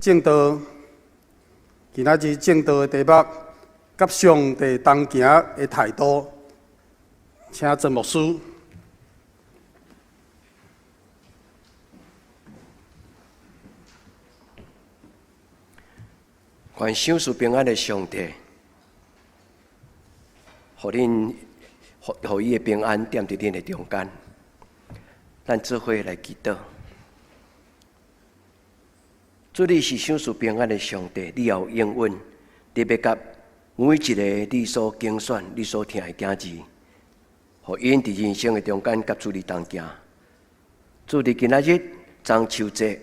證道，今仔日證道的題目，佮上帝同行的態度，請曾牧師。願賞賜平安的上帝，予恁，予伊的平安踮佇恁的中間。咱做伙來祈禱。主，你是賞賜平安的上帝，你也有應允，你欲佮每一个你所揀選、你所疼的囝兒，予𪜶佇人生的中間佮主你同行。主，佇今仔日中秋節，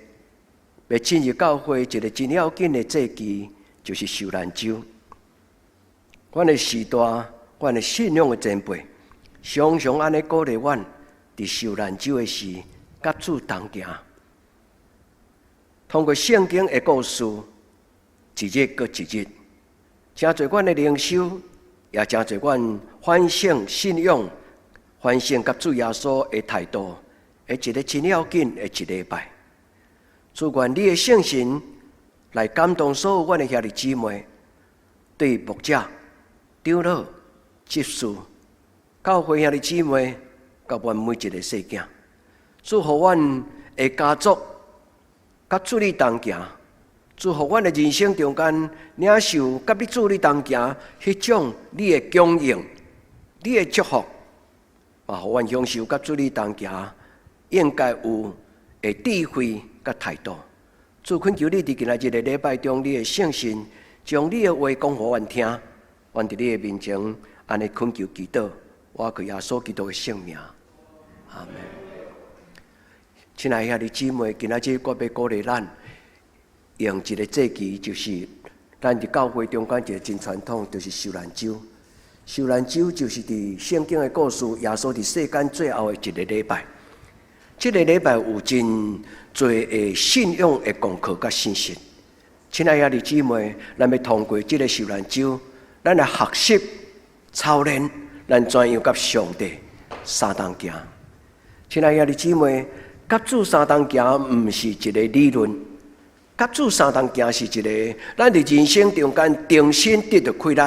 欲進入教會一个真要緊的節期，就是受難週。阮的時代，阮的信仰的前輩，常常按呢鼓勵阮，佇受難週的時，佮主同行。通過聖經的故事，一日閣一日，誠濟阮的靈修，也誠濟阮反省信仰、反省佮主耶穌的態度，的一个真要緊的一禮拜。主，願你的聖神來感動所有阮的兄弟姊妹，對牧者、長老、執事、教會兄弟姊妹，佮阮每一个細囝，主，予阮的家族佮主你同行，祝福阮的人生中間領受佮你主你同行彼種你的供應、你的祝福，嘛予阮享受佮主你同行應該有的智慧佮態度。主，懇求你佇今仔日的禮拜中，你的聖神將你的話講予阮聽，阮佇你的面前按呢懇求祈禱，我靠耶穌基督的聖名，阿們。親愛兄弟姊妹，今仔日我欲鼓勵咱用一个節期，就是咱佇教會中間一个真傳統，就是受難週。受難週就是佇聖經的故事，耶穌佇世間最後的一个禮拜。這个禮拜有真濟的信仰的功課佮信息。親愛兄弟姊妹，咱欲通過這个受難週，咱來學習操練，咱怎樣佮上帝相同行。親愛兄弟姊妹，佮主相同行，毋是一个理論；佮主相同行是一个咱佇人生中間重新得著氣力，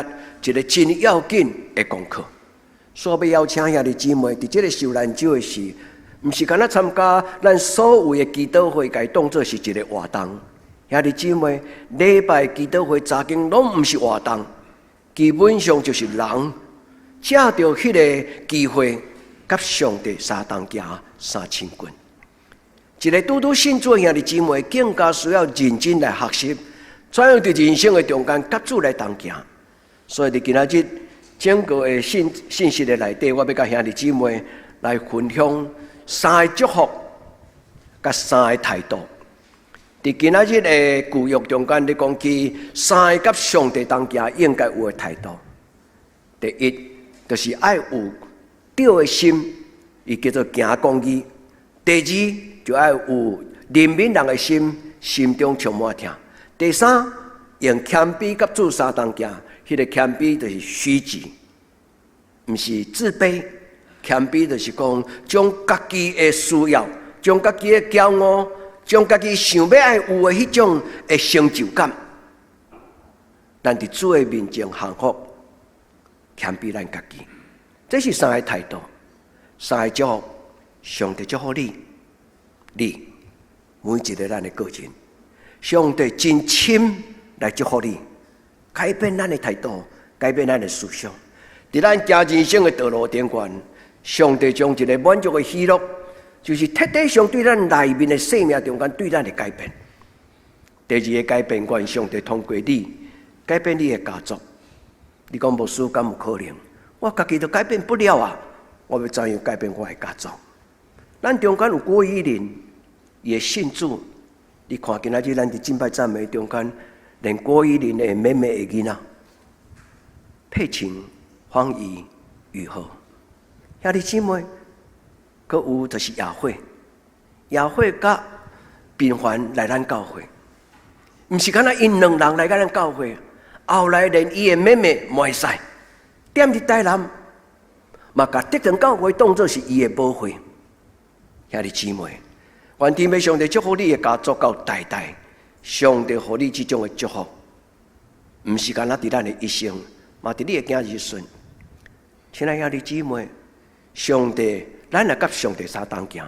一个真要緊的功課。所以欲邀請兄弟姊妹，佇這个受難週的時，毋是干焦參加咱所謂的祈禱會，共伊當做是一个活動。兄弟姊妹，禮拜祈禱會查經攏毋是活動，基本上就是人藉著彼个機會，佮上帝相同行，相親近。一个拄拄信主的兄弟姊妹，更加需要認真來學習，怎樣佇人生的中間佮主來同行。所以佇今仔日整個的信息的內底，我欲佮兄弟姊妹來分享三个祝福，佮三个態度。佇今仔日的舊約中間，咧講起三个佮上帝同行應該有的態度。第一，就是愛有對的心，伊叫做行公義。第二，就愛有憐憫人的心，心中充滿疼。第三，用謙卑佮主相同行，彼个謙卑就是虛己，毋是自卑。謙卑就是講，將家己的需要，將家己的驕傲，將家己想欲愛有的彼種的成就感，咱佇主的面前降服，謙卑咱家己。這是三个態度，三个祝福，上帝祝福你。你每一个咱的個人，上帝真深來祝福你，改變咱的態度，改變咱的思想。佇咱行人生的道路頂懸，上帝將一个滿足的喜樂，就是徹底上對咱內面的生命中間對咱的改變。第二个改變，願上帝通過你改變你的家族。你講牧師敢有可能？我家己都改變不了啊！我欲怎樣改變我的家族？咱中間有郭依林，伊會信主。你看今仔日咱佇敬拜讚美中間，連郭依林的妹妹的囡仔，佩琴、芳儀、雨禾，兄弟姊妹，閣有就是雅慧，雅慧佮頻繁來咱教會，毋是干焦𪜶兩人來佮咱教會，後來連伊的妹妹嘛會使，踮佇台南，嘛共德堂教會當做是伊的母會。兄弟姊妹，願天父上帝祝福你的家族到代代，上帝予你這種的祝福，毋是干焦佇咱的一生，嘛佇你的囝兒孫。親愛兄弟姊妹，上帝，咱若佮上帝相同行，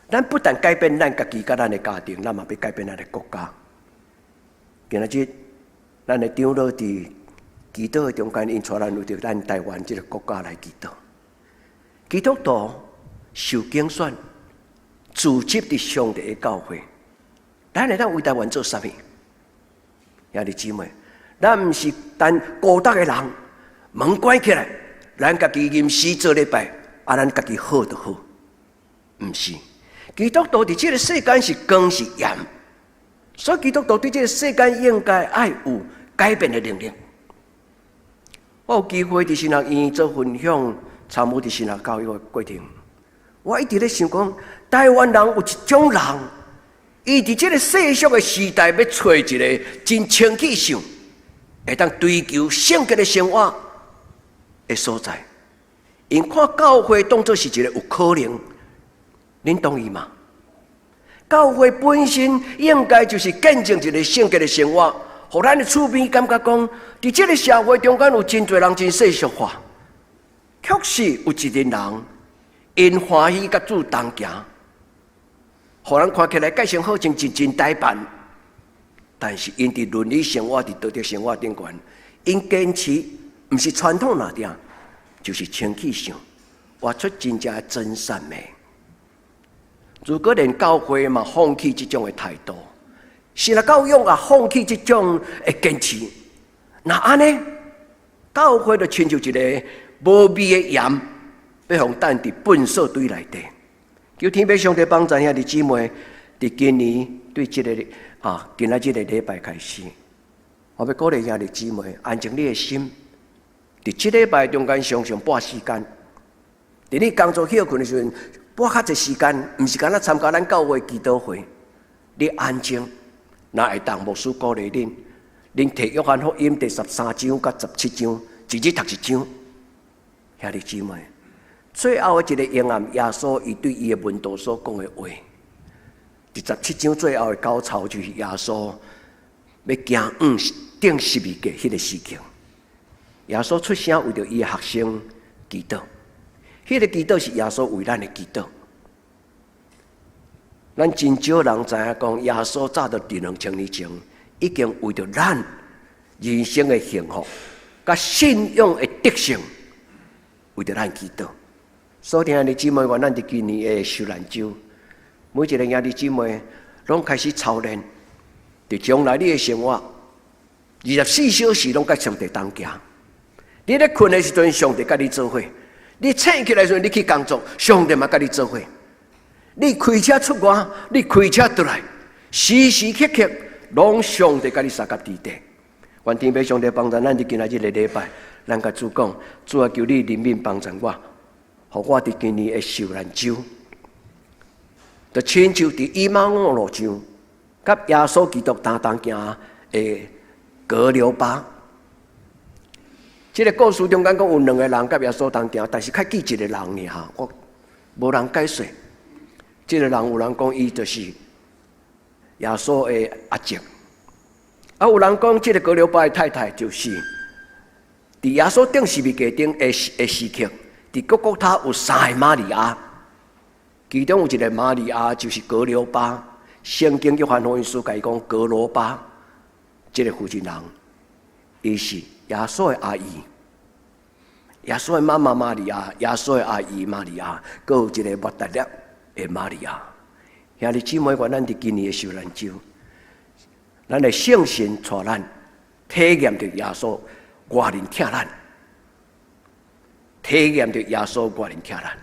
咱不但改變咱家己佮咱的家庭，咱嘛欲改變咱的國家。今仔日，咱的長老佇祈禱的中間，𪜶帶咱為著咱台灣這个國家來祈禱。基督徒受揀選，組織佇上帝的教會，咱會當為台灣做啥物？兄弟姊妹，咱毋是單孤單的人，門關起來，咱家己臨時做禮拜，啊，咱家己好就好，毋是。基督徒佇這个世間是光是鹽，所以基督徒對這个世間應該愛有改變的能力。我有機會佇神學院做分享，參與佇神學教育的過程，我一直咧想講，台灣人有一種人，伊佇這个世俗的時代，欲揣一个真清氣性，會當追求聖潔的生活的所在。𪜶看教會當作是一个有可能，恁同意嗎？教會本身應該就是見證一个聖潔的生活，予咱的厝邊感覺講，佇這个社會中間有真濟人真世俗化，確實有一群人，𪜶歡喜佮主同行，予人看起來個性好像真真呆板，但是𪜶佇倫理生活、佇道德生活頂懸，𪜶堅持毋是傳統那點，就是清氣性，活出真正的真善美。如果連教會嘛放棄這種的態度，神學教育也放棄這種的堅持，那按呢？教會就親像一个無味的鹽，欲予擲佇糞掃堆內底。求天父上帝幫助兄弟姊妹，佇今年對這个啊，今仔這个禮拜開始，我欲鼓勵兄弟姊妹安靜你的心，佇這禮拜中間常常撥時間，佇你工作歇睏的時陣，撥較濟時間，毋是干焦參加咱教會祈禱會，你安靜，若會當牧師鼓勵恁，恁提約翰福音第13章佮17章，一日讀一章。兄弟姊妹，最後的一个嬰暗，耶穌伊對伊的門徒所講的話，第17章最後的高潮就是耶穌欲行往釘十字架彼个時刻。耶穌出聲為著伊的學生祈禱，彼个祈禱是耶穌為咱的祈禱。咱真少人知影講，耶穌早就佇2000年前已經為著咱人生的幸福、佮信仰的得勝，為著咱祈禱。所以，兄弟姊妹，願咱佇今年的受難週，每一个兄弟姊妹攏開始操練，佇將來你的生活，24小時攏佮上帝同行。你咧睏的時陣，上帝佮你做伙；你醒起來時陣，你去工作，上帝嘛佮你做伙。你開車出外，你開車轉來，時時刻刻攏上帝佮你相佮佇底。願天父上帝幫助咱佇今仔日个禮拜，咱共主講：主啊，求你憐憫幫助我，予我佇今年的受難週，就親像佇以馬忤路上，佮耶穌基督同同行的革流巴。這个故事中間講有兩个人佮耶穌同行，但是較記一个人爾，我無人解說。這个人有人講伊就是耶穌的阿叔，啊有人講這个革流巴的太太就是佇耶穌釘十字架頂的時刻，佇各各他有三个瑪利亞，其中有一个瑪利亞就是革流巴，聖經約翰福音書共伊講革羅巴，這个婦人人，伊是耶穌的阿姨，耶穌的媽媽瑪利亞，耶穌的阿姨瑪利亞，閣有一个抹大拉的瑪利亞。兄弟姊妹，願咱佇今年的受難週，咱的聖神帶咱體驗著耶穌偌爾疼咱，體驗著耶穌偌爾疼咱。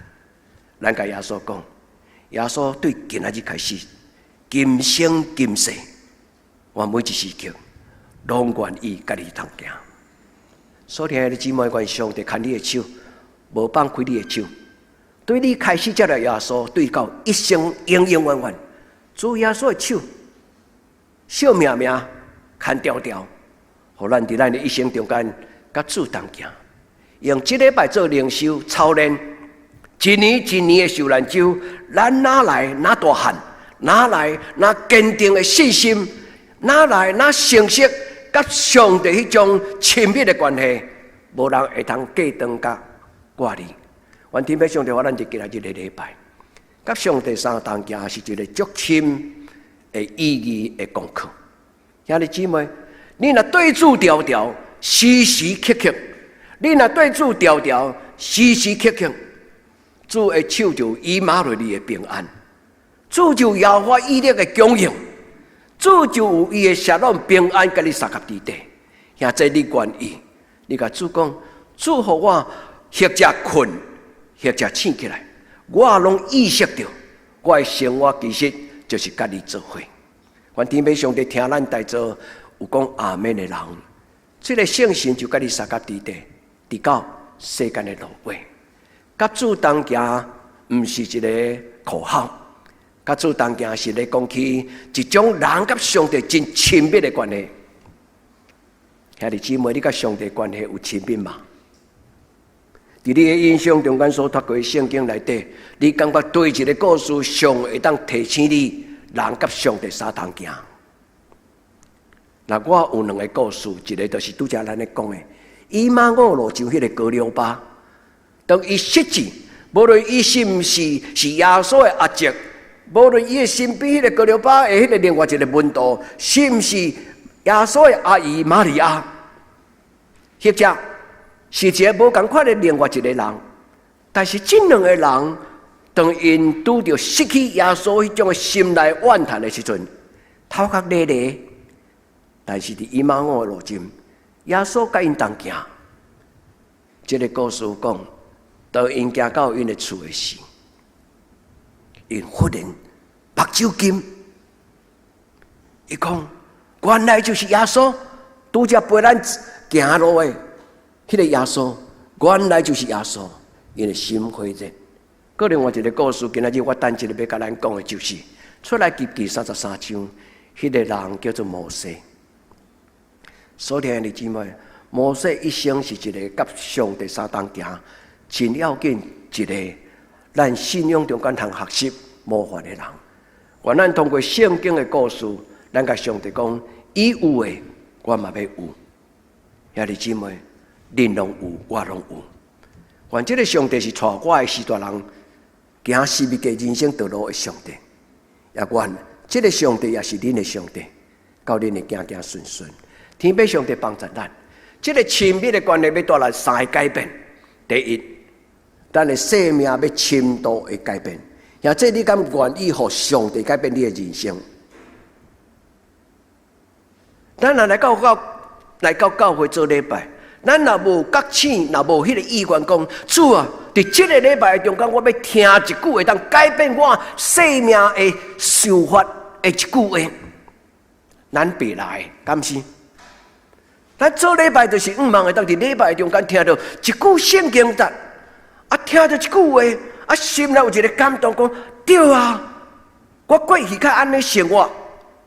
咱共耶穌講，耶穌對今仔日開始，今生今世，我每一時刻攏願意佮你同行。所以，兄弟姊妹，願上帝牽你的手，無放開你的手。對你開始接受耶穌，對到一生永永遠遠，主耶穌的手，惜命命牽牢牢，予咱佇咱的一生中間佮主同行。用這禮拜做靈修操練，一年一年的受難週，咱哪來那大漢，哪來那堅定的信心，哪來若誠實佮上帝彼種親密的關係，無人會通隔斷佮割離。願天父上帝，予咱佇今仔日的禮拜，佮上帝相同行是一个足深的意義的功課。兄弟姊妹，你若對主牢牢，時時刻刻，你若對主牢牢，時時刻刻，主的手就以馬內利的平安，主就耶和華以勒的供應，主就有伊的沙龍平安，佮你相佮佇底。兄弟，你願意？你共主講，主予我或者睏，或者醒起來，我攏意識著，我的生活其實就是佮你做伙。願天父上帝聽咱在座有講阿們的人，這個聖神就佮你相佮佇底，直到世間的落尾。佮主同行，毋是一个口號，佮主同行是咧講起一種人佮上帝真親密的關係。兄弟姊妹，你佮上帝關係有親密嗎？佇你的印象中間所讀過的聖經內底，你感覺佗一个故事上會當提醒你人佮上帝相同行？那我有兩个故事，一个就是拄才咱咧講的，以馬忤路上彼个革流巴，當伊失志，無論伊是毋是是耶穌的阿叔，無論伊的身邊彼个革流巴的彼个另外一个門徒，是毋是耶穌的阿姨瑪利亞，或者是一个無仝款的另外一个人，但是這兩个人，當𪜶拄著失去耶穌彼種的心內怨嘆的時陣，頭殼咧咧。但是佇以馬忤的路上，耶穌佮𪜶同行。這个故事講，當𪜶行到𪜶的厝的時，𪜶忽然目睭金，伊講原來就是耶穌，拄才陪咱行路的彼个耶穌，原來就是耶穌，𪜶的心火熱。閣另外一个故事，今仔日我等一下欲共咱講的就是，出埃及記33章，彼个人叫做摩西。所聽的姊妹，摩西一生是一个佮上帝相同行，真要緊一个咱信仰中間通學習模範的人。願咱通過聖經的故事，咱共上帝講，伊有的，我嘛欲有。兄弟姊妹，恁攏有，我攏有。願這个上帝是帶我的序大人行十字架人生道路的上帝，也願這个上帝也是恁的上帝，教恁會行行順順。天父上帝幫助咱，這个親密的關係欲帶來三个改變。第一，咱的生命欲深度的改變，或者你敢願意予上帝改變你的人生？咱若來到教會做禮拜，咱若無覺醒，若無彼个意願，講主啊，佇這个禮拜中間，我欲聽一句會當改變我生命的想法的一句話，咱袂來，敢是？咱做禮拜就是向望會當佇禮拜中間聽著一句聖經節，啊，聽著一句話，啊，心內有一个感動，講對啊，我過去較按呢生活，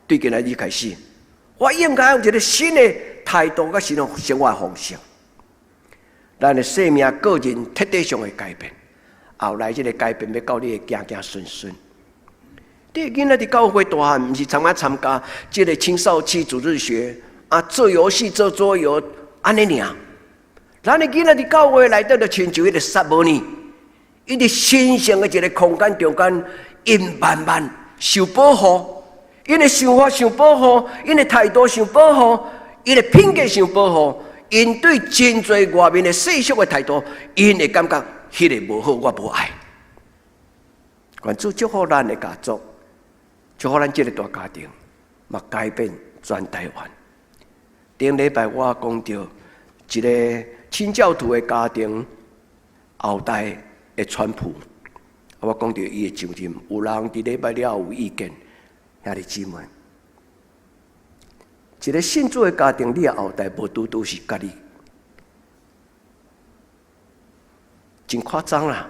對今仔日開始，我應該有一个新的態度佮新的生活方式。咱的生命個人徹底上的改變，後來這个改變欲到你的行行順順。你的囡仔佇教會大漢，毋是參加參加這个青少期主日學。啊，做遊戲、做桌遊，按呢爾。咱的囡仔佇教會內底，就親像彼个撒母耳，伊佇神聖的一个空間中間，𪜶慢慢受保護，𪜶的想法受保護，𪜶的態度受保護，𪜶的品格受保護，𪜶對真濟外面的世俗的態度，𪜶會感覺彼个無好，我無愛。願主祝福咱的家族，祝福咱這个大家庭，嘛改變全台灣。頂禮拜我講著一个清教徒的家庭後代的川普，我講著伊的上任，有人佇禮拜了後有意見，兄弟姊妹，一个信主的家庭，你的後代無拄拄是家己，真誇張啦！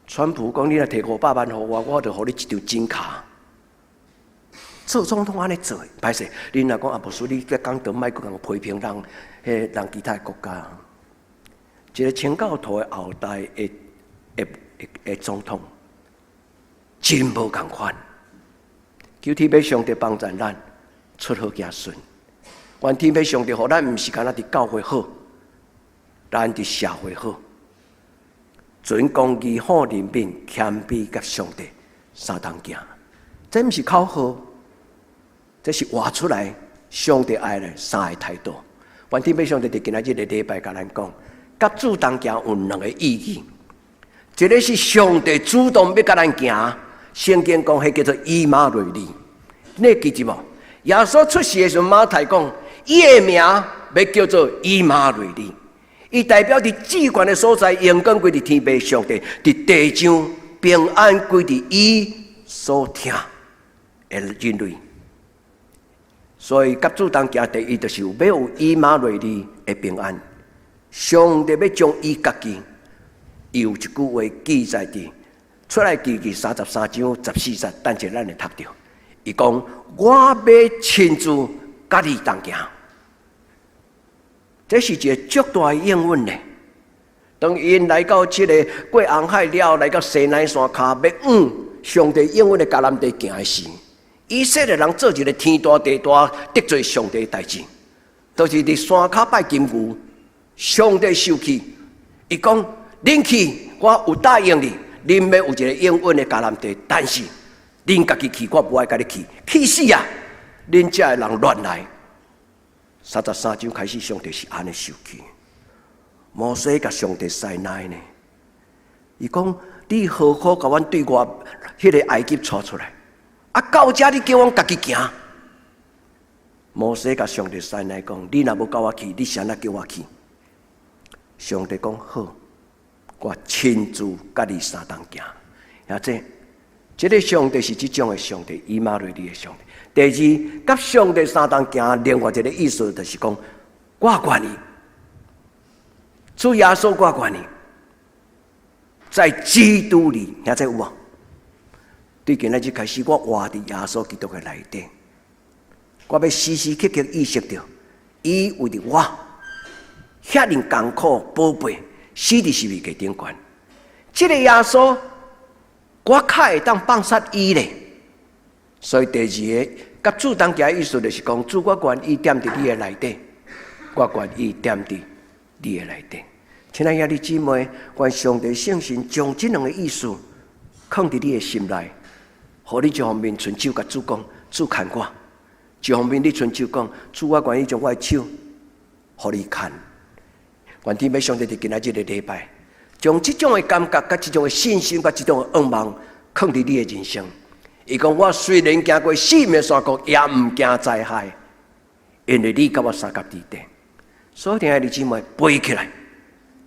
川普講你若提500萬予我，我就予你一張金卡。做總統按呢做，歹勢，恁若講啊，牧師，你閣講著莫閣共批評人，彼人其他的國家，一个清教徒的後代的的的總統，真無仝款。求天父上帝幫助咱，出好子孫。願天父上帝予咱，毋是干焦佇教會好，咱佇社會好，存公義、好憐憫、謙卑，佮上帝相同行。這毋是口號，這是活出來上帝愛的三个態度。願天父上帝佇今仔日的禮拜共咱講，佮主同行有兩个意義，一个是上帝主動欲佮咱行，聖經講彼叫做以馬內利，你會記得無？耶穌出世的時陣，馬太講，伊的名欲叫做以馬內利，伊代表佇至懸的所在，榮光歸佇天父上帝，佇地上平安歸佇伊所疼的人類。所以，佮主同行，第一就是有欲有以馬內利的平安。上帝欲將伊家己，伊有一句話記載佇出埃及記33章14節，等者咱會讀著。伊講：我欲親自佮你同行。這是一个足大的應允呢。當𪜶來到這个過紅海了，來到西奈山跤，欲往上帝應允的迦南地行的時，以色列人做一个天大地大得罪上帝的代誌，就是佇山跤拜金牛，上帝受氣，伊講：恁去，我有答應你，恁欲有一个應允的迦南地，但是恁家己去，我無愛佮你去，去死啊！恁遮的人亂來。三十三章開始，上帝是按呢受氣。摩西共上帝使奶呢？伊講：你何苦共阮對外彼个埃及帶出來？啊，到遮你叫阮家己行。摩西共上帝使奶講：你若無佮我去，你是按怎叫我去？上帝講好，我親自佮你相同行。兄弟，這个上帝是這種的上帝，以馬內利的上帝。第二，佮上帝相同行，另外一个意思就是講，我願意，主耶穌我願意，在基督裡，兄弟有無？對今仔日開始，我活佇耶穌基督的內底，我欲時時刻刻意識著，伊為著我遐爾艱苦寶貝，死佇十字架頂懸。這个耶穌，我較會當放殺伊咧。所以第二个，佮主同行的意思就是講，主我願意踮佇你的內底，我願意踮佇你的內底。親愛兄弟姊妹，願上帝聖神將這兩个意思囥佇你的心內，予你一方面伸手共主講，主牽我；一方面你伸手講，主我願意將我的手予你牽。願天父上帝佇今仔日个禮拜，將這種的感覺、佮這種的信心、佮這種的向望，囥佇你的人生。伊講：我雖然行過死蔭的山谷，也毋驚災害，因為你佮我相佮佇底。所以，親愛的姊妹，背起來，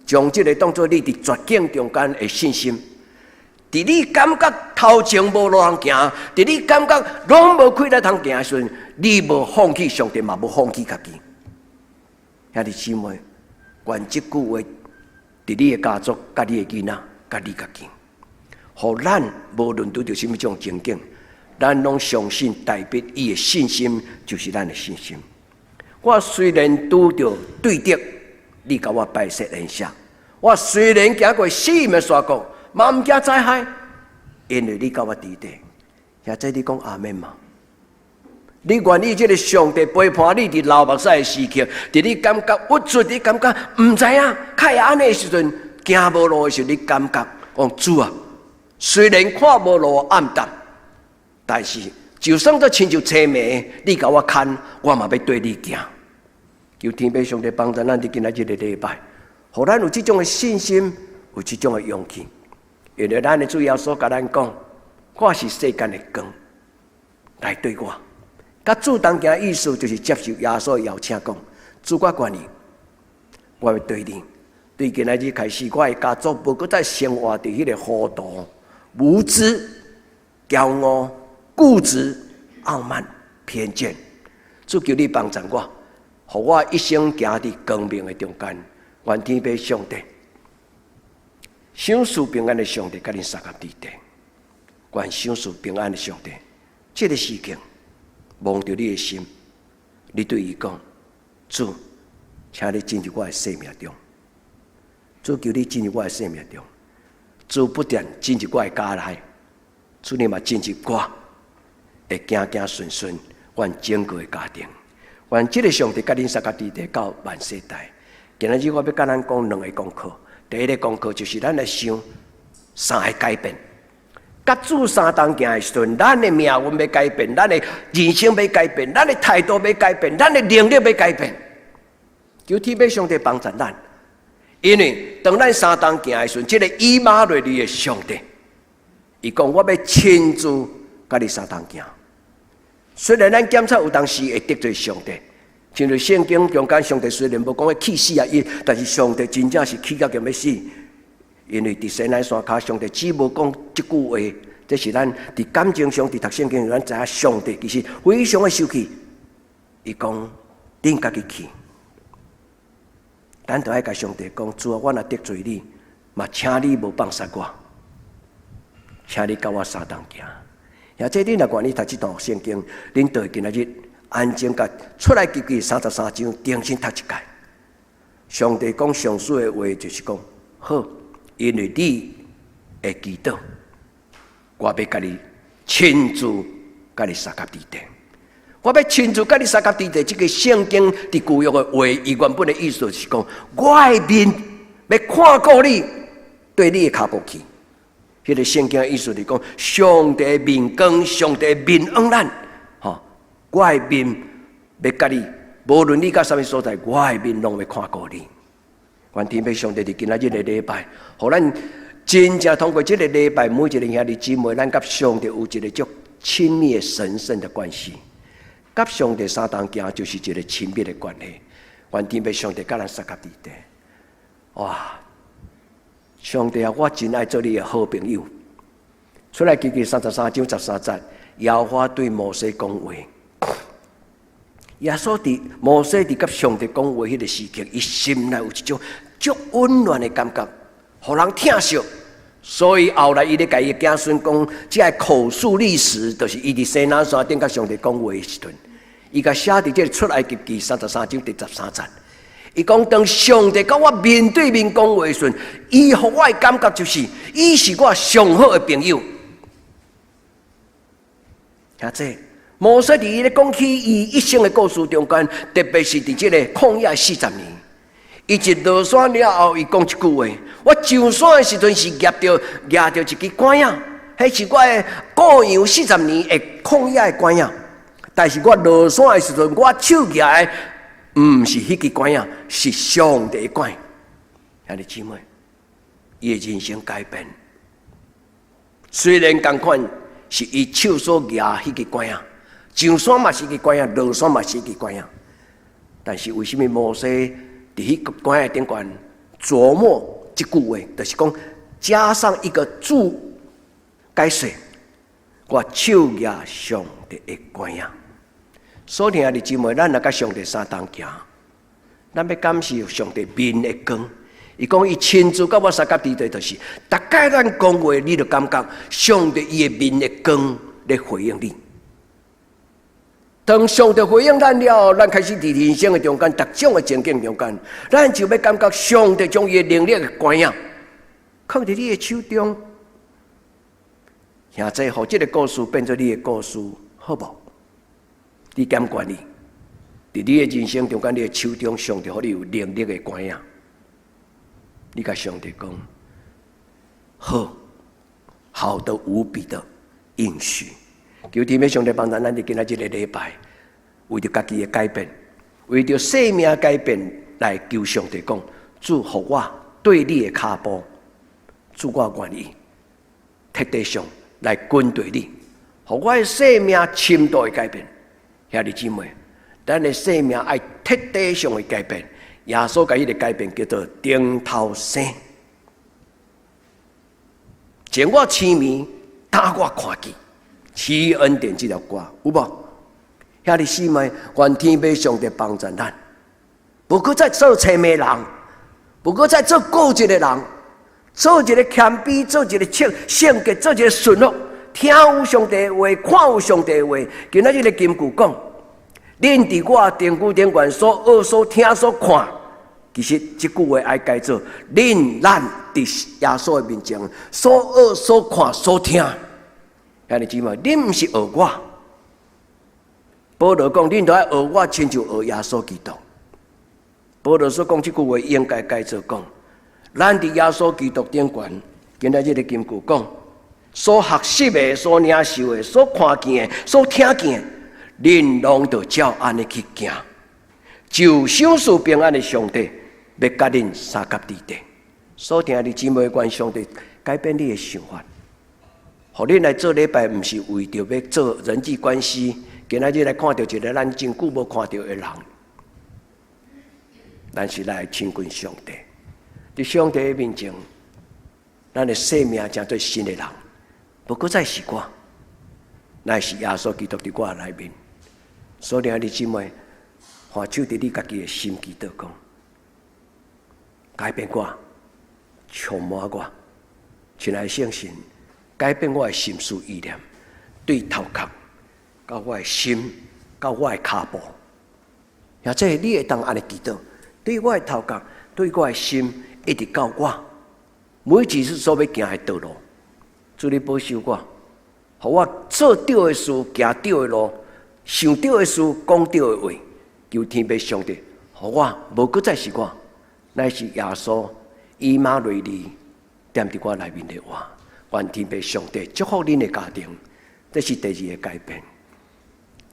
將這个當做你佇絕境中間的信心。佇你感覺頭前無路通行，佇你感覺攏無氣力通行的時陣，你無放棄上帝，嘛無放棄家己。兄弟姊妹，願這句話佇你的家族、佮你的囡仔、佮你家己，予咱無論拄著啥物種情景，咱攏相信大衛伊的信心就是咱的信心。我雖然拄著對敵，你共我擺設筵席；我雖然行過死蔭的山谷，嘛毋驚災害，因為你佮我佇底。兄弟，你講阿們嗎？你願意這个上帝陪伴你佇流目屎的時刻，佇你感覺鬱卒，你感覺毋知影，較會按呢的時陣，行無路的時陣，你感覺講主啊，雖然看無路暗淡，但是就算做親像青暝，你共我牽，我嘛欲綴你行。求天父上帝幫助咱佇今仔日个禮拜，予咱有這種的信心，有這種的勇氣。因為咱的主耶穌共咱講，我是世間的光，來綴我。佮主同行的意思就是接受耶穌的邀請，講主我願意，我欲綴你。對今仔日開始，我的家族無閣再生活佇彼个糊塗、無知、驕傲、固執、傲慢、偏見。主求你幫助我，予我一生行佇光明的中間。願天父上帝，賞賜平安的上帝，佮恁相佮佇底。願賞賜平安的上帝，這个時刻摸著你的心，你對伊講：主，請你進入我的生命中。主求你進入我的生命中。主不但進入我的家內，主你嘛進入我，會行行順順，阮整個的家庭。願這个上帝佮恁相佮佇佇到萬世代。今仔日我欲佮咱講兩个功課。第一个功課就是咱來想三个改變。佮主相同行的時陣，咱的命運欲改變，咱的人生欲改變，咱的態度欲改變，咱的能力欲改變。求天父上帝幫助咱，因為當咱相同行的時陣，這个以馬內利的上帝，伊講我欲親自佮你相同行。雖然咱檢查有當時會得罪上帝，親像聖經中間上帝雖然無講欲氣死啊伊，但是上帝真正是氣甲欲死。因為佇西奈山跤，上帝只無講這句話，這是咱佇感情上佇讀聖經，咱知影上帝其實非常的生氣。伊講，恁家己去，咱著愛共上帝講，主啊，我若得罪你，嘛請你無放殺我，請你佮我相同行。或者恁若願意讀這段聖經，恁就會今仔日安靜共出埃及記33章重新讀一擺。上帝講上水的話，就是講好。因為你會祈禱，我欲共你親自共你相佮佇佇。我欲親自共你相佮佇佇。這个聖經佇舊約的話，伊原本的意思就是講，我的面欲看顧你，對你的跤步去。彼个聖經的意思是講，上帝面光，上帝面向咱，吼，我的面欲共你，無論你佇啥物所在，我的面攏欲看顧你。願天父上帝佇今仔日的禮拜，予咱真正通過這个禮拜，每一个兄弟姊妹，咱佮上帝有一个足親密的神聖的關係。佮上帝相同行，就是一个親密的關係。願天父上帝佮咱相佮佇佇。哇！上帝啊，我真愛做你的好朋友。出埃及記33章13節，耶和華對摩西講話。耶穌佇摩西佇佮上帝講話彼个時刻，伊心內有一種足溫暖的感覺，予人疼惜。所以後來伊咧共伊的子孫講，這个口述歷史，就是伊佇西奈山頂佮上帝講話的時陣，伊共寫佇這个出埃及記三十三章第十三節。伊講當上帝佮我面對面講話的時陣，伊予我的感覺就是，伊是我上好的朋友。兄弟，摩西佇伊咧講起伊一生的故事中間，特別是佇這个曠野四十年，伊一落山了後，伊講一句話：我上山的時陣是舉著一支拐仔，彼是我的顧羊四十年的曠野的拐仔。但是我落山的時陣，我手舉的毋是彼支拐仔，是上帝的拐。兄弟姊妹，伊的人生改變，雖然仝款是伊手所舉彼支拐仔。上山嘛是一支拐仔，落山嘛是一支拐仔。但是為啥物摩西佇彼个拐仔頂懸琢磨這句話，就是講加上一個注解釋，我手舉上帝的拐仔。所以兄弟姊妹，咱若佮上帝相同行，咱欲感受上帝面的光。伊講伊親自佮我相佮佇佇，就是逐擺咱講話，你就感覺上帝伊的面的光咧回應你。當上帝回應咱了後，咱開始佇人生的中間，逐種的情景中間，咱就欲感覺上帝將伊的能力的拐仔，囥佇你的手中。兄弟，予這个故事變做你的故事，好無？你敢願意？佇你的人生中間，你的手中，上帝予你有能力的拐仔，你共上帝講，好，好得無比的應許。求天父上帝幫助咱佇今仔這个禮拜，為著家己的改變，為著生命改變，來求上帝講，主予我對你的跤步，主我願意徹底上來跟隨你，予我的生命深度的改變。兄弟姊妹，咱的生命愛徹底上的改變。耶穌共彼个改變叫做重頭生，前我痴迷，今我看見。奇異恩典這條歌有無？兄弟姊妹，願天父上帝幫助咱，無閣再做踅迷人，無閣再做固執的人，做一个謙卑，做一个聖聖潔，做一个順服，聽有上帝話，看有上帝話。今仔日的金句講，恁佇我身軀頂懸所學、所聽、所看，其實這句話愛改做：恁咱佇耶穌的面前所學、所看、所聽。兄弟姊妹，恁毋是學我，保羅講，恁著愛學我，親像學耶穌基督。保羅所講這句話，應該改做講：咱佇耶穌基督頂懸，今仔日的金句講，所學習的、所領受的、所看見的、所聽見的，恁攏著照按呢去行。就賞賜平安的上帝，欲佮恁相佮佇底。所聽的姊妹，願上帝改變你的想法，予恁來做禮拜，毋是為著欲做人際關係。今仔日來看著一个咱真久無看著的人，咱是來親近上帝。佇上帝的面前，咱的生命成做新的人，無閣再是我，乃是耶穌基督佇我內面。所以，兄弟姊妹，按手佇你家己的心祈禱講，改變我，充滿我，親愛的聖神，改變我的心思意念，對頭殼到我的心，到我的跤步，或者你會當按呢祈禱，對我的頭殼，對我的心，一直到我每一次所欲行的道路，主你保守我，予我做對的事，行對的路，想對的事，講對的話，求天父上帝，予我無閣再是我，乃是耶穌以馬內利踮佇我內面的話，願天父上帝祝福恁的家庭，這是第二个改變。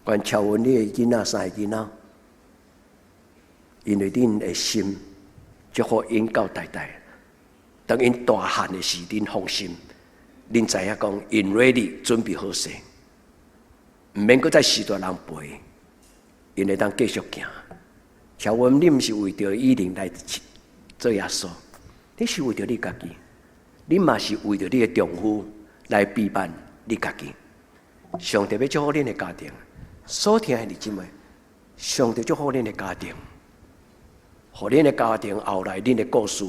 願超越你的囡仔三个囡仔，因為恁的心祝福𪜶到代代。當𪜶大漢的時，恁放心，恁知影講𪜶 ready 準備好勢，毋免閣再序大人陪，𪜶會當繼續行。超越，你毋是為著以琳來做耶穌，你是為著你家己，你嘛是為著你的丈夫來陪伴你家己。上帝欲祝福恁的家庭。所聽的姊妹，上帝祝福恁的家庭，予恁的家庭後來恁的故事，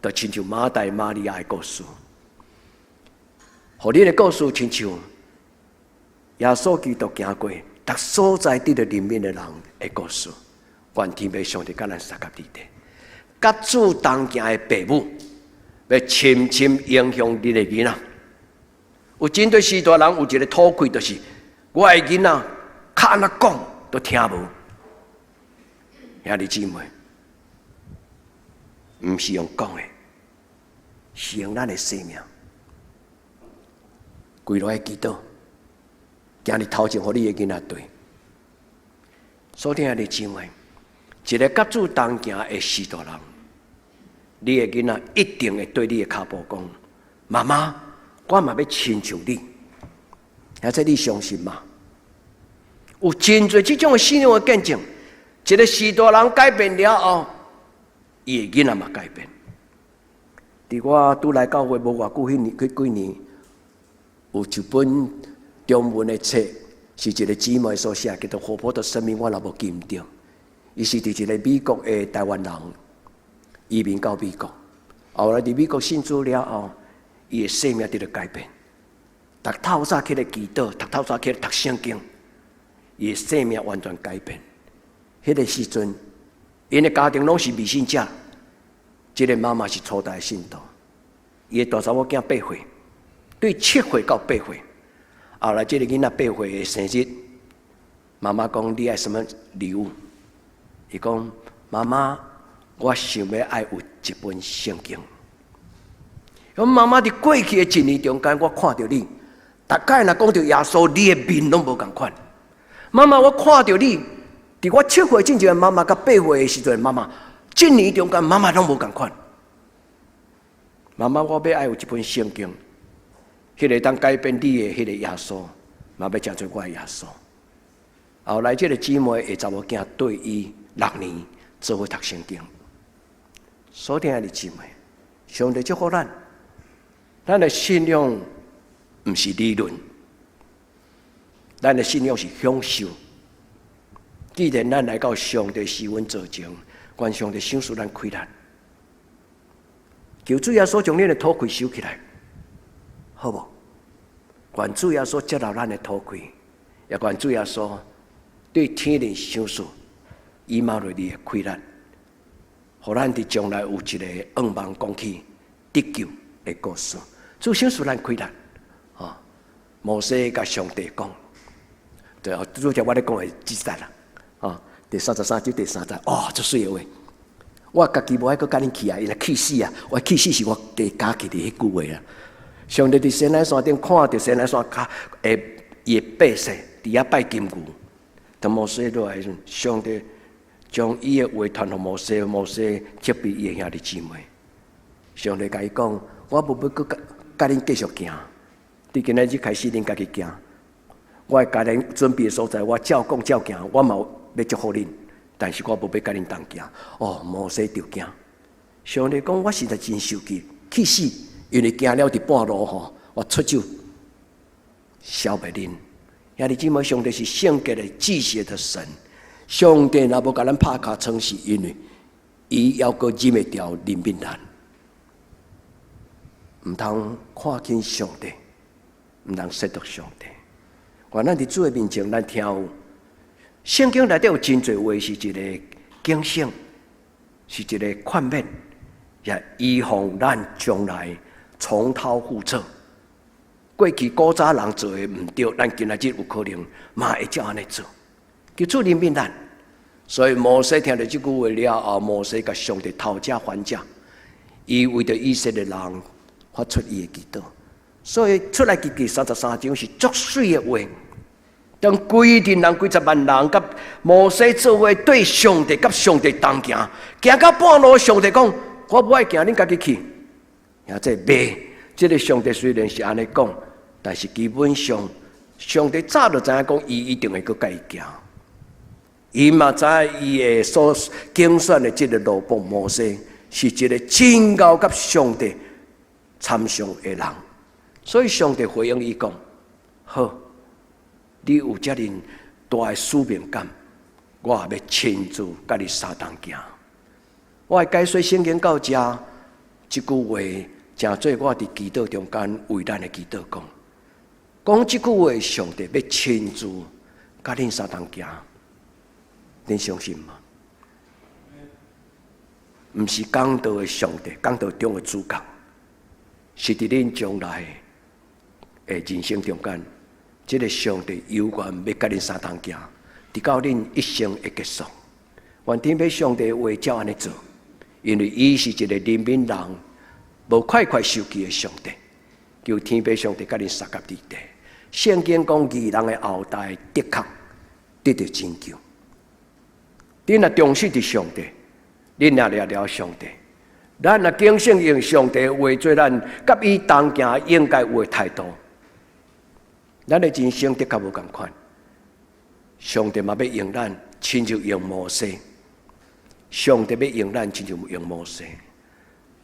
就親像馬大瑪利亞的故事，予恁的故事親像耶穌基督行過，逐所在得著憐憫的人的故事。願天父上帝佮咱相佮佇底，佮主同行的父母，欲深深影響恁的囡仔。有真濟序大人有一个討氣，就是我的囡仔較按怎講都聽無。兄弟姊妹，毋是用講的，是用咱的生命。跪落來祈禱，行佇頭前，予你的囡仔對。所聽的姊妹，一个佮主同行的序大人，你的囡仔一定會對你的跤步講：媽媽，我嘛欲親像你。而且你相信嗎？有真濟這種的信仰的見證，一个序大人改變了後，伊的囡仔嘛改變。佇我拄來教會無偌久，彼年彼幾年，有一本中文的冊，是一个姊妹所寫，叫做《活潑的生命》，我若無記毋著。伊是佇一个美國的台灣人，移民到美國，後來佇美國信主了後，伊的生命得著改變。逐透早起來祈禱，逐透早起來讀聖經，伊的生命完全改變。彼个時陣，𪜶的家庭攏是未信者，這个媽媽是初代信徒，伊的大查某囝八歲，對7歲到八歲，後來這个囡仔八歲的生日，媽媽講你愛啥物禮物？伊講媽媽，我想欲愛有一本聖經。阮媽媽佇過去的一年中間，我看著你，逐擺若講著耶穌，你的面攏無仝款。媽媽，我看著你，佇我7歲進前的媽媽，佮八歲的時陣媽媽，這年中間媽媽攏無仝款。媽媽，我欲愛有一本聖經，彼个當改變你的彼个耶穌，嘛欲成做我的耶穌。後來這个姊妹的查某囝綴伊6年做伙讀聖經。所聽的姊妹，上帝祝福咱，咱的信仰毋是理論，咱的信仰是享受。既然咱來到上帝施恩座前，願上帝賞賜咱氣力。求主耶穌將恁的討氣收起來，好無？願主耶穌接納咱的討氣，也願主耶穌對天靈賞賜以馬內利的氣力，予咱佇將來有一个願望講起得救的故事。主賞賜咱氣力，啊！摩西共上帝講，對，拄才我咧講的這節啦，哦，第33章第三節，哦，足媠的話。我家己無愛閣共恁去啊，伊若氣死啊！我氣死是我加加起佇彼句話啊。上帝佇西奈山頂看著西奈山跤的伊的百姓佇遐拜金牛，當摩西落來時陣，上帝將伊的話傳予摩西，摩西責備伊的兄弟姊妹。上帝共伊講：我無欲閣佮恁繼續行，佇今仔日開始，恁家己行。我會共恁準備的所在，我照講照行，我嘛欲祝福恁，但是我無欲佮恁同行。哦，摩西就驚。上帝講：我實在真受氣，氣死，因為行了佇半路吼，我出手消滅恁。兄弟姊妹，上帝是聖潔的、至聖的神。上帝若無共咱拍尻川，是因為伊猶閣忍會牢憐憫咱。毋通看輕上帝，毋通褻瀆上帝。願咱佇主的面前，咱聽有聖經內底有真濟話，是一个警醒，是一個勸勉，也預防咱將來重蹈覆轍。過去古早人做的毋對，咱今仔日有可能嘛會照按呢做。求主憐憫咱。所以摩西聽著這句話了後，摩西共上帝討價還價，伊為著以色列人發出伊的祈禱。所以出埃及記三十三章是足媠的話。當規陣人幾十萬人佮摩西做伙對上帝佮上帝同行，行到半路，上帝講：我無愛行，恁家己去。兄弟袂，這个上帝雖然是按呢講，但是基本上上帝早就知影講，伊一定會閣佮伊行。伊嘛知伊的所揀選的這个奴僕摩西是一个真𠢕佮上帝參詳的人，所以上帝回應伊講：好，你有遮爾大的使命感，我也欲親自佮你相同行。我會解說聖經到遮，這句話成做我佇祈禱中間為咱的祈禱講。講這句話，上帝欲親自佮恁相同行，恁相信嗎？毋是講道的上帝，講道中的主角，是佇恁將來的人生中間。這个上帝猶原欲佮恁相同行，直到恁一生的結束。願天父上帝話照按呢做，因為伊是一个憐憫人、無快快受氣的上帝。求天父上帝佮恁相佮佇地。聖經講，義人的後代的確得著拯救。恁若忠實佇上帝，恁若掠牢上帝，咱若警醒用上帝話做咱佮伊同行應該有的態度。咱的人生的確無仝款，上帝嘛欲用咱，親像用摩西。上帝欲用咱，親像用摩西。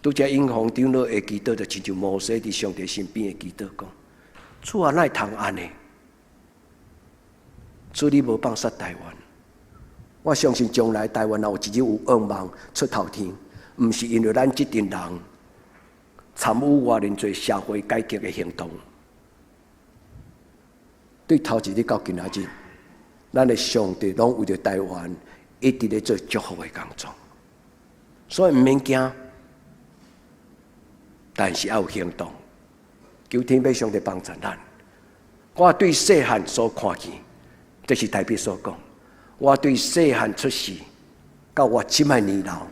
拄才英雄長老的祈禱，就親像摩西佇上帝身邊的祈禱講：主啊，哪會通按呢？主你無放殺台灣，我相信將來台灣若有一日有願望出頭天，毋是因為咱這陣人參與偌爾濟社會改革的行動。對頭一日到今仔日，咱的上帝攏為著台灣一直咧做祝福的工作，所以毋免驚，但是愛有行動。求天父上帝幫助咱。我對細漢所看見，這是大衛所講。我對細漢出世到我這擺年老，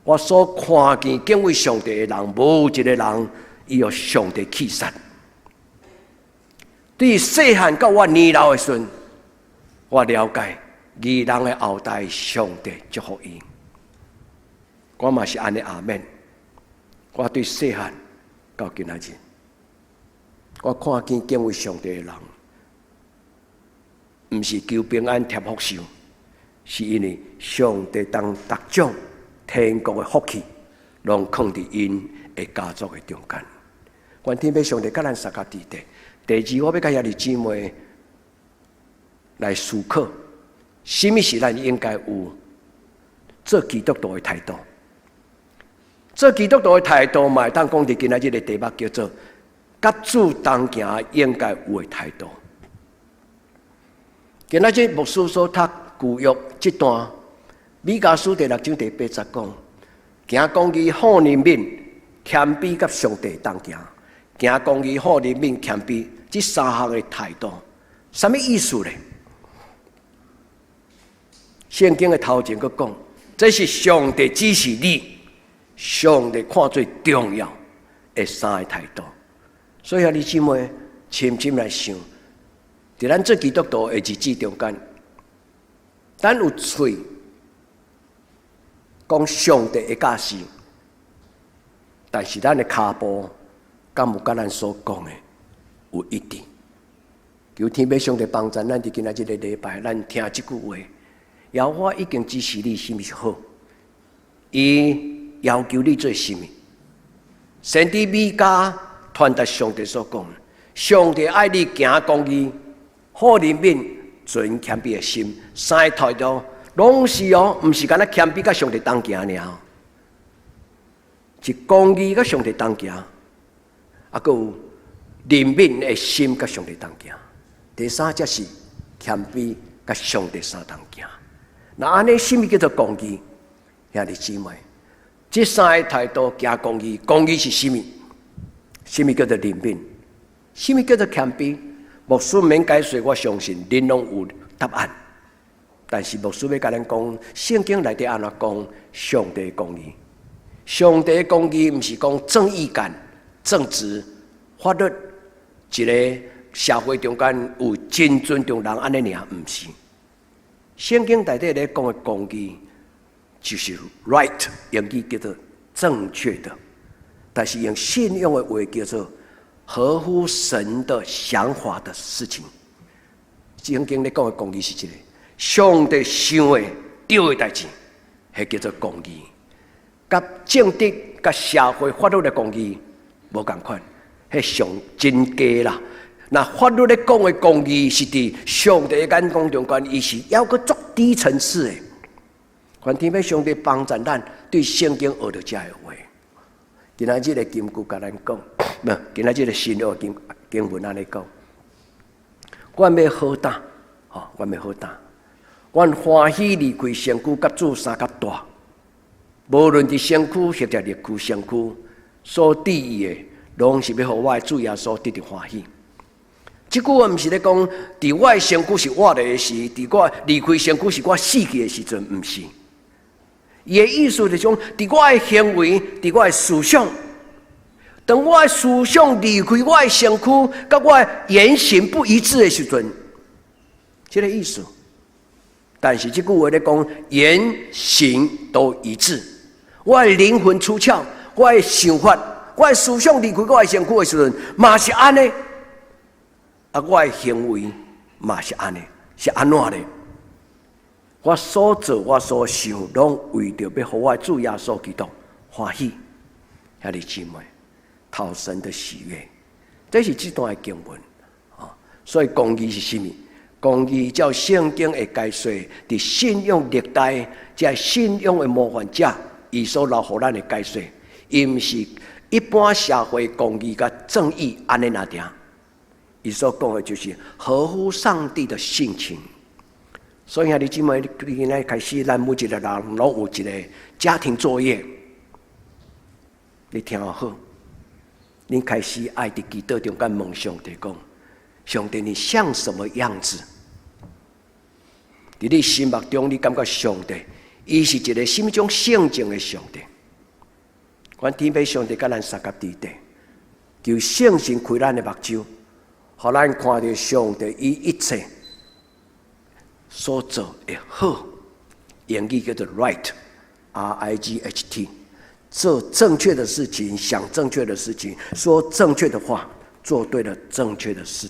我所看見敬畏上帝的人，無一个人伊予上帝棄殺。對細漢到我年老的時陣，我了解義人的後代，上帝祝福伊。我嘛是按呢阿們。我對細漢到今仔日，我看見敬畏上帝的人，毋是求平安添福壽，是因為上帝當逐種天國的福氣，攏囥佇𪜶的家族的中間。願天父上帝佮咱相佮佇地。第二，我欲佮兄弟姊妹來思考，啥物是咱應該有做基督徒的態度？做基督徒的態度，嘛會當講佇今仔日的題目叫做佮主同行應該有的態度。今仔日牧師所讀舊約這段，彌迦書第六章第八節講：行公義、好憐憫、謙卑佮上帝同行。行公義、好憐憫、謙卑，這三項的態度，啥物意思咧？聖經的頭前閣講，這是上帝指示你，上帝看做重要的三個態度。所以兄弟姊妹，深深來想，佇咱做基督徒的日子中間，咱有喙講上帝的教示，但是咱的跤步敢有佮咱所講的有一致？求天父上帝幫助咱，佇今仔這个禮拜，咱聽這句話。耶和華已經指示你啥物是好，伊要求你做啥物。先知米迦傳達上帝所講，上帝愛你行公義、好憐憫、存謙卑的心，三个態度攏是哦，毋是干焦謙卑佮上帝同行爾，是公義佮上帝同行，啊，閣有憐憫的心佮上帝同行。第三才是謙卑佮上帝相同行。那按呢，啥物叫做公義？兄弟姊妹，這三个態度行公義，公義是啥物？啥物叫做憐憫？啥物叫做謙卑？牧師免解說，我相信恁攏有答案。但是牧師欲共咱講，聖經內底按怎講？上帝公義，上帝公義毋是講正義感、正直、法律，一个社會中間有真尊重人按呢爾，毋是。聖經內底咧講的公義，就是 right，英語叫做正確的，但是用信仰的話叫做合乎神的想法的事情。聖經咧講的公義是這个，上帝想的對的代誌，彼叫做公義。佮正直、佮社會法律的公義無仝款，彼上真低啦。若法律咧講的公義是佇上帝的眼光中間，伊是猶閣足低層次的。願天父上帝幫助咱對聖經學著這个話。今仔日的金句共咱講，無，今仔日的新約經經文按呢講，阮欲好膽，吼，阮欲好膽，阮歡喜離開身軀，佮主相佮蹛。無論佇身軀或者離開身軀，所致意的，攏是欲予我的主耶穌得著歡喜。這句話毋是咧講，佇我的身軀是活的時，佇我離開身軀是我死去的時陣，毋是。伊的意思就是講，佇我的行為，佇我的思想，當我的思想離開我的身軀，佮我的言行不一致的時陣，這个意思。但是這句話咧講，言行都一致。我的靈魂出竅，我的想法，我的思想離開我的身軀的時陣，嘛是按呢。啊，我的行為嘛是按呢，是按怎咧？我所做，我所想，攏為著欲予我的主耶穌基督歡喜。兄弟姊妹，討神的喜悅，這是這段的經文。啊，所以公義是啥物？公義照聖經的解說，佇信仰歷代，這信仰的模範者，伊所留予咱的解說，伊毋是一般社會公義佮正義按呢爾定。伊所講的就是合乎上帝的性情。所以兄弟姊妹，你今仔開始，咱每一個人攏有一個家庭作業。你聽好，你開始愛佇祈禱中間問上帝講：上帝，你像什麼樣子？佇你心目中，你感覺上帝，伊是一個啥物種性情的上帝？願天父上帝佮咱相佮佇底，求聖神開咱的目睭，予咱看著上帝伊一切所做的好，英語叫做 right，R I G H T，做正確的事情，想正確的事情，說正確的話，做對了正確的事。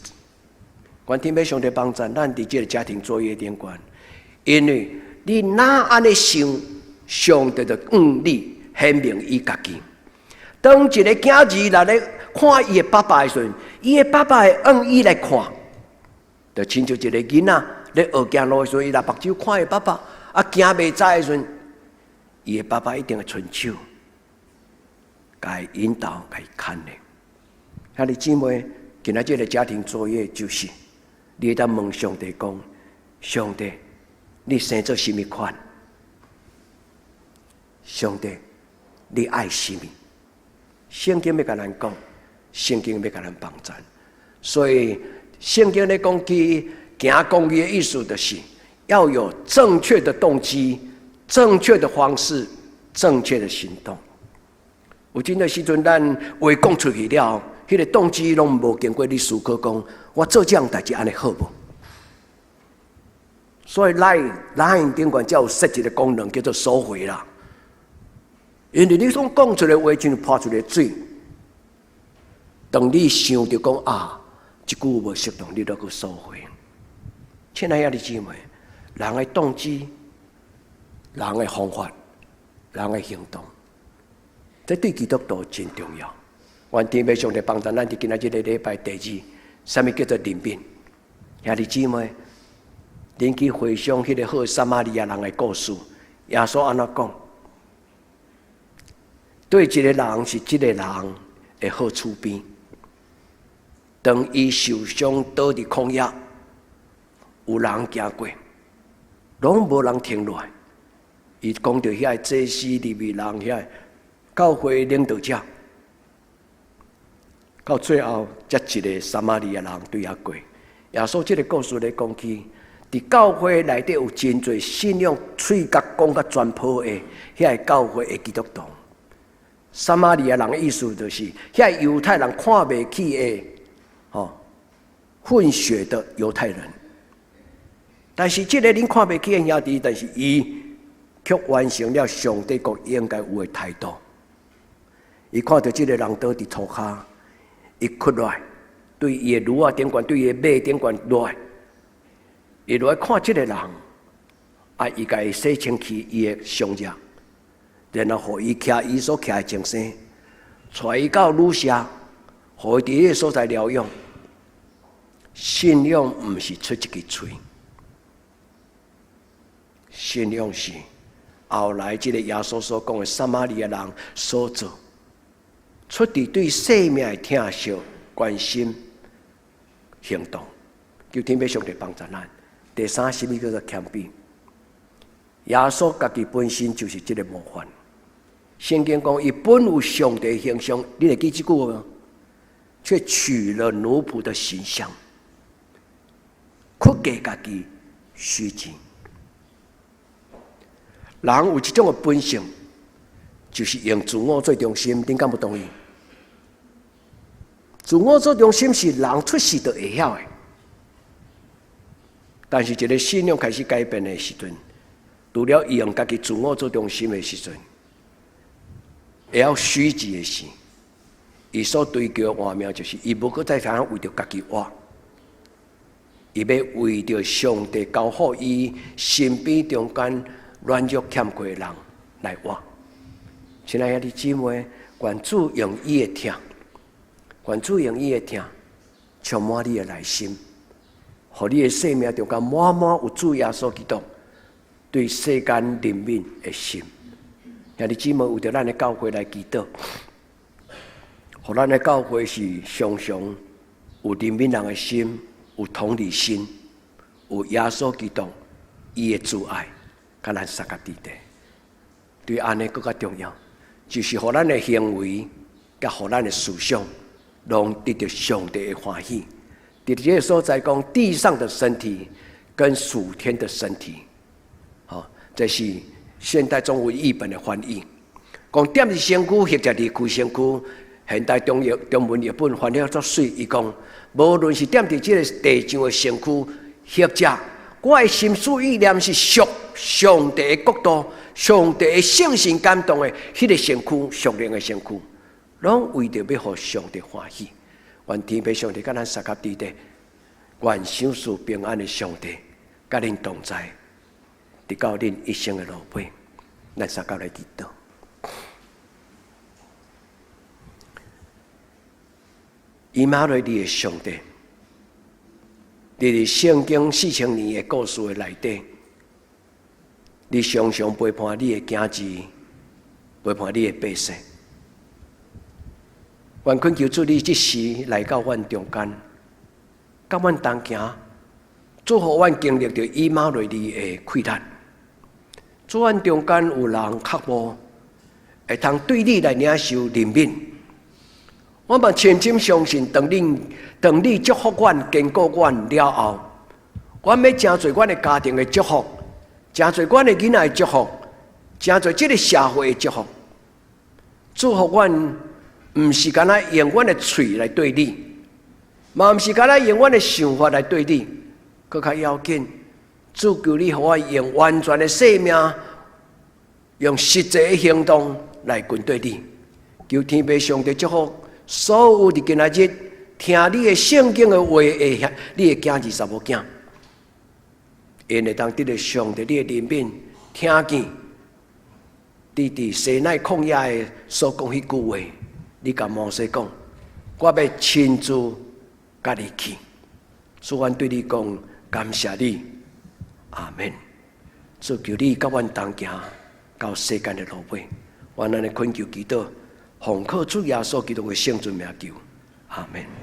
願天父上帝幫助咱佇這个家庭作業頂懸，因為你若按呢想，上帝就向你顯明伊家己。當一個囝兒來咧看伊的爸爸的時陣，伊的爸爸會按伊來看，就親像一个囡仔咧學行路的時陣，伊抐目睭看伊爸爸，啊行袂知的時陣，伊的爸爸一定會伸手，共伊引導，共伊牽的。兄弟姊妹，今仔這个家庭作業就是，你會當問上帝講：上帝，你生做啥物款？上帝，你愛啥物？聖經欲共咱講，聖經欲共咱幫助，所以聖經咧講去行公義的意思，就是要有正確的動機、正確的方式、正確的行動。有真濟時陣，咱話講出去了，彼個動機攏無經過你思考，講我做這樣代誌按呢好無？所以 LINE 頂懸才有設一個功能叫做收回啦。因為你所講出來話，像潑出來水，當你想著講啊，這句無適當，你就閣收回。親愛的姊妹，人的動機、人的方法、人的行動，這對基督徒真重要。願天父上帝幫助咱佇今仔這个禮拜第二，啥物叫做憐憫？兄弟姊妹，恁去回想彼個好撒瑪利亞人的故事，耶穌按怎講？對一个人是這个人的好處邊，當伊受傷倒佇曠野，有人行過，攏無人停落來。伊講著遐個祭司、利未人遐教會領導者，到最後才一个撒瑪利亞人對遐過。耶穌這个故事咧講起，佇教會內底有真濟信仰喙角講甲全破的遐个教會的基督徒。撒瑪利亞人的意思就是，遐猶太人看袂起的，吼，混血的猶太人。但是這個恁看袂起的兄弟，但是伊卻完成了上帝國應該有的態度。伊看著這個人倒佇塗跤，伊屈落來，對伊的驢仔頂懸，對伊的馬頂懸落來，伊落來看這個人，啊，伊共伊洗清氣伊的傷者。然後予伊騎伊所騎的精牲，帶伊到旅社，予伊佇彼个所在療養。信仰毋是出一支喙，信仰是後來這个耶穌所講的撒瑪利亞人所做，出佇對生命的疼惜、關心、行動。求天父上帝幫助咱。第三，啥物叫做謙卑？耶穌家己本身就是這个模範。聖經講，伊本有上帝形象，你會記這句無？卻取了奴僕的形象，屈低家己，虛己。人有一種的本性，就是用自我做中心，恁敢有同意？自我做中心是人出世就會曉的，但是一个信仰開始改變的時陣，除了用家己自我做中心的時陣，會曉虛己的時，伊所追求的活命就是伊無閣再通為著家己活，伊欲為著上帝交予伊身邊中間軟弱欠缺的人來活。親愛的姊妹，願主用伊的疼，願主用伊的疼，充滿你的內心，予你的生命中間滿滿有主耶穌基督對世間憐憫的心。兄弟姊妹，為著咱的教會來祈禱，予咱的教會是常常有憐憫人的心，有同理心，有耶穌基督伊的慈愛，佮咱相佮佇底。對按呢閣較重要，就是予咱的行為，佮予咱的思想，攏得著上帝的歡喜。佇這个所在講，地上的身體跟屬天的身體，吼，這是現代中文譯本的翻譯。講踮佇身軀或者離開身軀，現代中譯中文譯本翻譯足媠。伊講，無論是踮佇這个地上的身軀，或者我的心思意念是屬上帝的國度、上帝的聖神感動的彼个身軀、屬靈的身軀，攏為著欲予上帝歡喜。願天父上帝佮咱相佮佇底，願賞賜平安的上帝佮恁同在，直到恁一生的落尾。咱相佮來祈禱。以馬內利的上帝，佇聖經4000年的故事的內底，你常常陪伴你的囝兒，陪伴你的百姓。願懇求主，你這時來到阮中間，佮阮同行，祝福阮經歷著以馬內利的氣力。主，阮中間有人渴慕，會通對你來領受憐憫。我嘛深深相信，當你祝福阮、堅固阮了後，阮欲成做阮的家庭的祝福，成做阮的囡仔的祝福，成做這个社會的祝福。祝福阮，毋是干焦用阮的喙來對你，嘛毋是干焦用阮的想法來對你，閣較要緊。主，求你予我用完全的生命，用實際的行動來跟綴你。求天父上帝祝福所有佇今仔日聽你的聖經的話的你的囝兒查某囝，𪜶會當得著上帝你的憐憫，聽見你佇西奈曠野的所講彼句話，你共摩西講：我欲親自佮你去。主，阮對你講，感謝你，阿門。主，求你佮阮同行到世間的落尾，阮按呢懇求祈禱，奉靠主耶穌基督的聖尊名求，阿門。